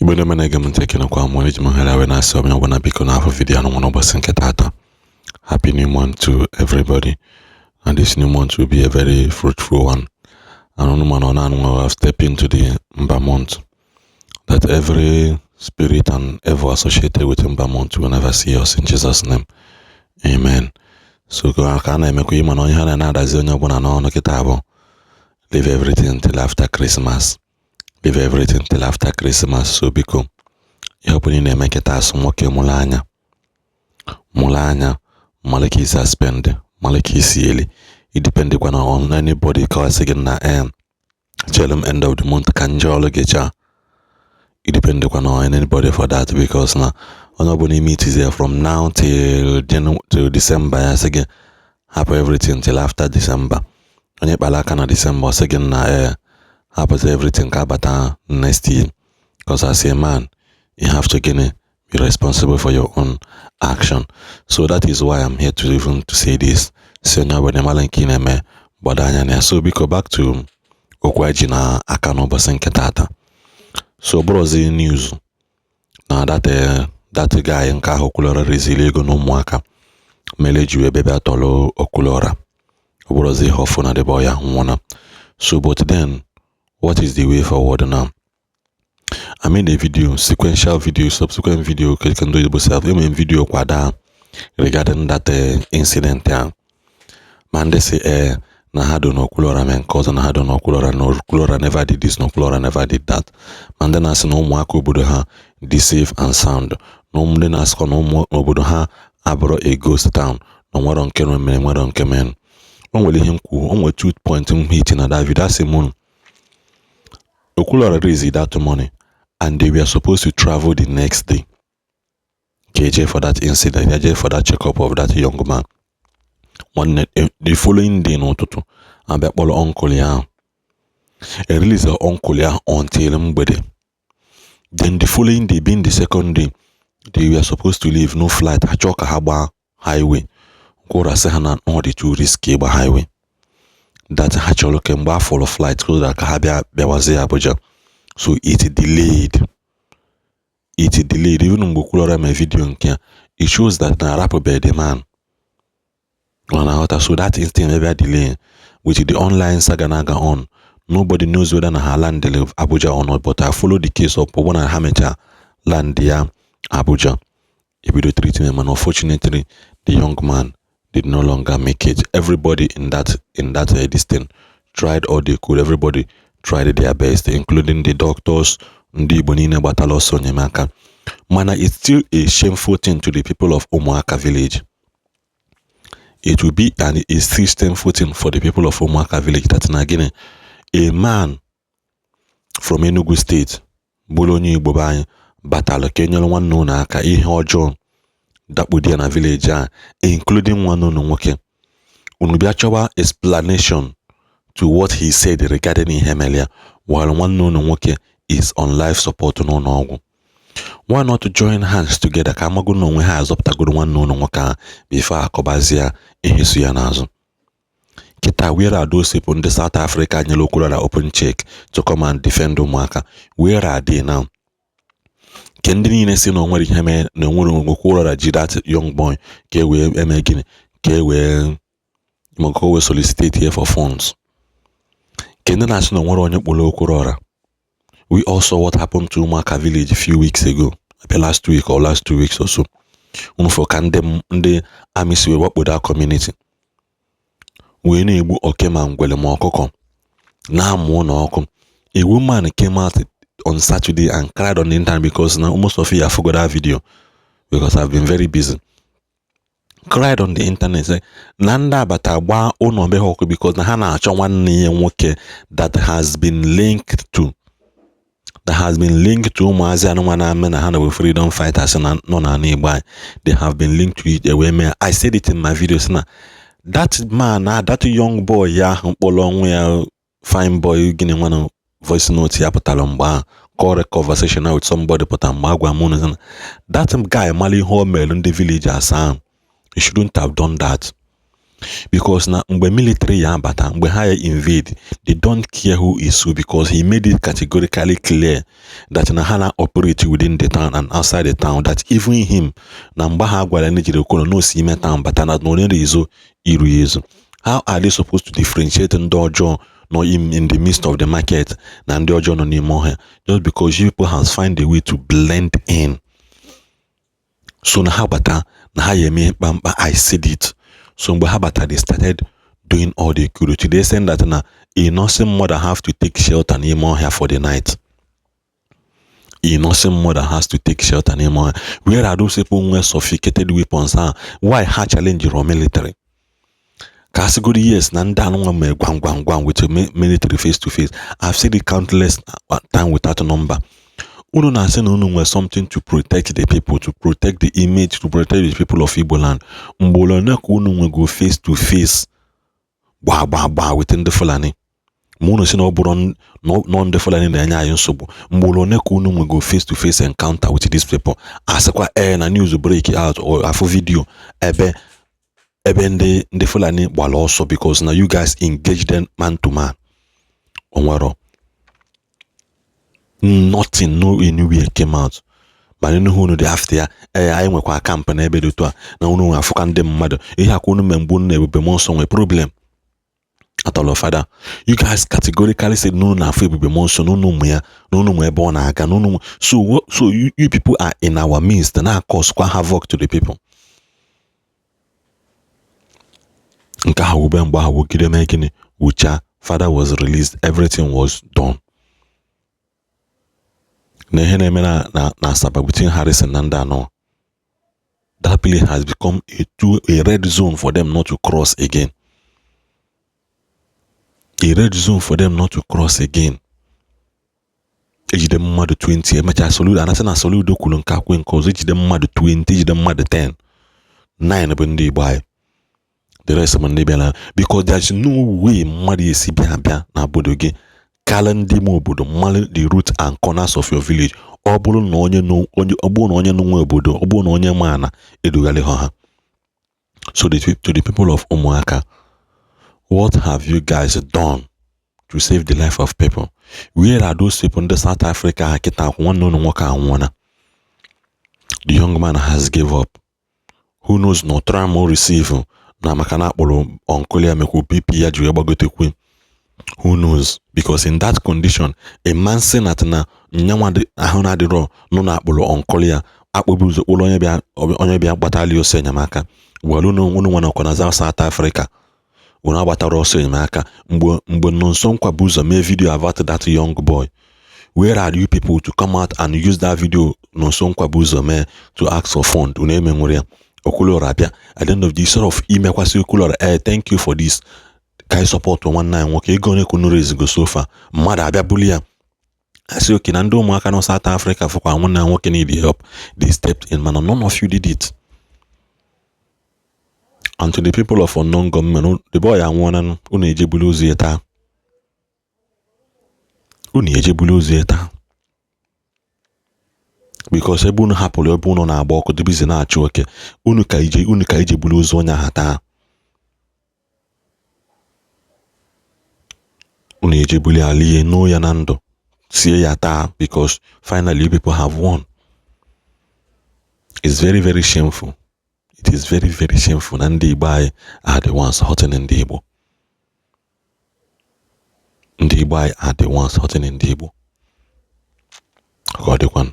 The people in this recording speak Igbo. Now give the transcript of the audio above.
Igbo ndị ọma na-ege m ntị, ekenekwa m. Onye ji m ohere wee na-asị onye ọbụla, biko, n'afọ video anụ n'ụbọchị nke taata, happy new month to everybody, and this new month will be a very fruitful one. And unu mana ọ na-anụ have step into the Mba month, that every spirit and evil associated with Mba month will never see us, in Jesus' name, amen. So ka a na-emekwa, ịma na onye ha na-adazi onye ọbụla n'ọnụ kịta bụ "Leave everything till after Christmas, leave everything till after Christmas." So biko, ihe ọbụla ị na-eme kịta, asụ nwoke mụrụ anya, mụrụ anya, mmalụ ka isi spend, mmalụ ka isi eli. Idependịkwana on anybody ka ọ sị gị na chere m end of the month ka nje ọrụ gị chaa. Idependịkwana on anybody for that, because na onye ọbụla ime itizie from now till January, till December, ya sị gị hapụ everything till after December. Onye kpara aka na December, ọ sị gị na hapụzi everything ka abata next year. Because as a man, you have to, gịnị, be responsible for your own action. So that is why I'm here to even to say this, si onye ọbụla mara nke ị na-eme, gbado anya na ya. So biko, back to okwu anyị ji na aka n'ụbọchị nke taata. So bụrụzi news na that guy nke ahụ Okwuluora rezili ego na ụmụaka mere eji wee bịa tọrọ Okwuluora, ọ bụrụzi ihe ọfụ na debe ya nwụna. So but then, what is the way forward now? I made a video, sequential video, subsequent video, ka ndị oyibo si enwere video kwada regarding that incident ya. Ma ndị si na ha do na Okwuluora mee nke ọzọ, na ha do na Okwuluora, na Okwuluora never did this, na Okwuluora never did that. Ma ndị na-asị na ụmụaka obodo ha dị safe and sound, na ụmụ ndị na-asịkwa na ụmụ obodo ha abụrụ a ghost town, na nwere nke mere, nwere nke mere. O nwere ihe m kwuo, o nwere two point m hit na that video. Asị m Okwuluora raised that money and they were supposed to travel the next day ka for that incident, eje for that checkup of that young man. Nwanne, the following day n'ụtụtụ, abịa kpọrọ uncle ya ahụ, e release uncle ya until mgbede. Then the following day being the second day they were supposed to leave, no flight. Ha chọọ ka ha gbaa highway, Okwuluora sị ha na ọ dị too risky ịgba highway, that ha chọrọ kemgbe afọrọ flight so that ka ha bịa bịawazie Abuja. So it delayed, it delayed. Even mgbe Okwuluora mee video nke ya, it shows that na arapụbeghị the man, ọ na-aghọta. So that thing ebe delay with the online saga na-aga on, nobody knows whether na ha landed Abuja or not. But I follow the case up, ọ na ha mechaa land ya Abuja, ebido treatment, man. Unfortunately, the young man did no longer make it. Everybody in that this thing tried all they could. Everybody tried their best, including the doctors, ndị Igbo niile gbatara ọsọ enyemaka. Mana it's still a shameful thing to the people of Umuaka village. It will be, and it's still shameful thing for the people of Umuaka village that na gịnị, a man from Enugu State, bụrụ onye Igbo be anyị, batara ka enyere nwanne unu aka, ihe ọjọọ dakpudo ya na village a, including nwanne unu nwoke. Unu bịa chọba explanation to what he said regarding ihe mere ya, while nwanne unu nwoke is on life support n'ụlọ ọgwụ. Why not to join hands together ka amago na onwe ha azọpụtagoro nwanne unu nwoke ahụ before akọbazie ihe so ya n'azụ kịta? Where are those people, ndị South Africa nyere Okwuluora open check to come and defend ụmụaka? Where are they now? Ke ndị niile si na onwere ihe mee, na onwere Okwuluora ji that young boy ka e wee eme gịnị, ka e wee maka o wee solicitate here for funds? Ke ndị na-asị na onwere onye kpọrọ Okwuluora? We all saw what happened to Umuaka village a few weeks ago, maybe last week or last 2 weeks or so. Unu fọ ka ndị army si wee wakpo that community, wee na-egbu oke ma ngwere ma ọkụkọ, na-amụ ụlọ ọkụ. A woman came out on Saturday and cried on the internet, because now most of you have forgot that video because I've been very busy. Cried on the internet, say na ndị abata gbaa ụlọ be ha ọkụ because na ha na-achọ nwanne ya nwoke that has been linked to ụmụazị anụnwa na-ame na ha na freedom fighters na nọ n'ala Igbo anyị. They have been linked to it. Ewee mee, I said it in my video, sị na that man na that young boy ya ahụ mkpọrọ ọnwụ ya, fine boy, gịnị nwana, voice note ya pụtara mgbe ahụ, call conversation with somebody pụtara mgbe agwa m unu that guy mara ihe o mere ndị village asaa ahụ. He shouldn't have done that. Because na mgbe military ya abata, mgbe ha ya invade, they don't care who is who, because he made it categorically clear that na ha na operate within the town and outside the town, that even him na mgbe ha gwara ndị jiri okolo na osi ime town bata na na ezo iru ya ezo. How are they supposed to differentiate ndị ọjọọ nọ in the midst of the market na ndị ọjọọ nọ n'ime ọhịa, just because you people has find a way to blend in? So na ha bata na ha ya eme mkpamkpa. I said it. So mgbe ha bata, they started doing all they could to the extent that na a nursing mother have to take shelter n'ime ọhịa for the night. A nursing mother has to take shelter n'ime ọhịa. Where are those people nwere sophisticated weapons ha? Why ha challenge your military? Ka a sịgoro yes na ndị anụnwa mee gwam gwam gwam with military face to face. I've said it countless time without number. Unu na-asị na unu nwere something to protect the people, to protect the image, to protect the people of Igbo land. Mgbe ole ka unu nwego face to face, gbaa gbaa gbaa with ndị Fulani? Ma unu si na ọ bụrụ nọ ndị Fulani na-enye anyị nsogbu, mgbe ole ka unu nwego face to face encounter with these people? Asịkwa ee na news break out or afụ video ebe ndị Fulani gbara ọsọ because na you guys engage them man to man. Onwero nothing, no anywhere came out. Mana unu unu dị after ya, ee, anyị nwekwa camp n'ebe dị otu a na unu nwe afụka ndị mmadụ ihe akwa unu mee mgbe unu na Ebube Mmụọ Nsọ nwee problem atọlọ. Fada, you guys categorically said na unu na-afụ Ebube Mmụọ Nsọ, na unu ụmụ ya, na unu nwe ebe ọ na-aga, na unu. So you people are in our midst na cause kwa havoc to the people. Nke ahụ wube mgbe ahụ wugide mee gịnị wucha. Father was released, everything was done. Na ihe na-eme na Asaba between Harrison na ndị anọ, that place has become a red zone for them not to cross again, a red zone for them not to cross again. Ejide mmadụ 20, emechaa Soludo anasị na Soludo kwuru nke akwe nke ọzọ. Ejide mmadụ 20, ejide mmadụ 10, 9 bụ ndị Igbo anyị, the rest bụ ndị bịara, because there's no way mmadụ esi bịa na obodo gị karịa ndị ime obodo mmadụ, the root and corners of your village. Ọ bụrụ na onye ọ bụrụ na onye nwe obodo, ọ bụrụ na onye ma ana edugharị ha. So to the people of Umuaka, what have you guys done to save the life of people? Where are those people ndị South Africa ha kịta? Nwanne unu nwoke anwụọna. The young man has give up. Who knows na ọtara receive na maka na akpọrọ uncle ya mekwu BP ya ji wee gbagotekwe. Who knows? Because in that condition, a man sị na na nyanwa ahụ na-adịrọ nọ na akpọrọ uncle ya akpọbụ ụzọ kpọrọ onye bịa gbatali ọsọ enyemaka. Were unu nwa nọkwa na South Africa, unu agbatara ọsọ enyemaka mgbe Nonso Nkwa bụ ụzọ mee video about that young boy. Where are you people to come out and use that video Nonso Nkwa bụ ụzọ mee to ask for fund? Unu emenwere ya. Okwuluora abịa at the end of the sort of imekwasị Okwuluora, eh, thank you for this, ka anyị support nwanne anyị nwoke. Ego onye ka unu ezigo so far? Mmadụ abịa buli ya asị oke na ndị ụmụaka nọ South Africa fụkwa nwanne ya nwoke need help, they stepped in, mana none of you did it. And to the people of unknown gunmen, the boy anwụọna. Unu ejebuli ozu ya taa, unu ejebuli ozu ya taa, because ebe unu hapụrụ ebe unu na-agba ọkụ dịbizi na-achụ oke unu ka ije, unu ka ije bulu ozu onye ahụ taa. Unu ejebuli ala ihe nụ ya na ndụ sie ya taa, because finally you people have won. It's very, very shameful. It is very, very shameful na ndị Igbo anyị are the ones hurting ndị Igbo. Ndị Igbo anyị are the ones hurting ndị Igbo. Ka ọ dịkwanụ.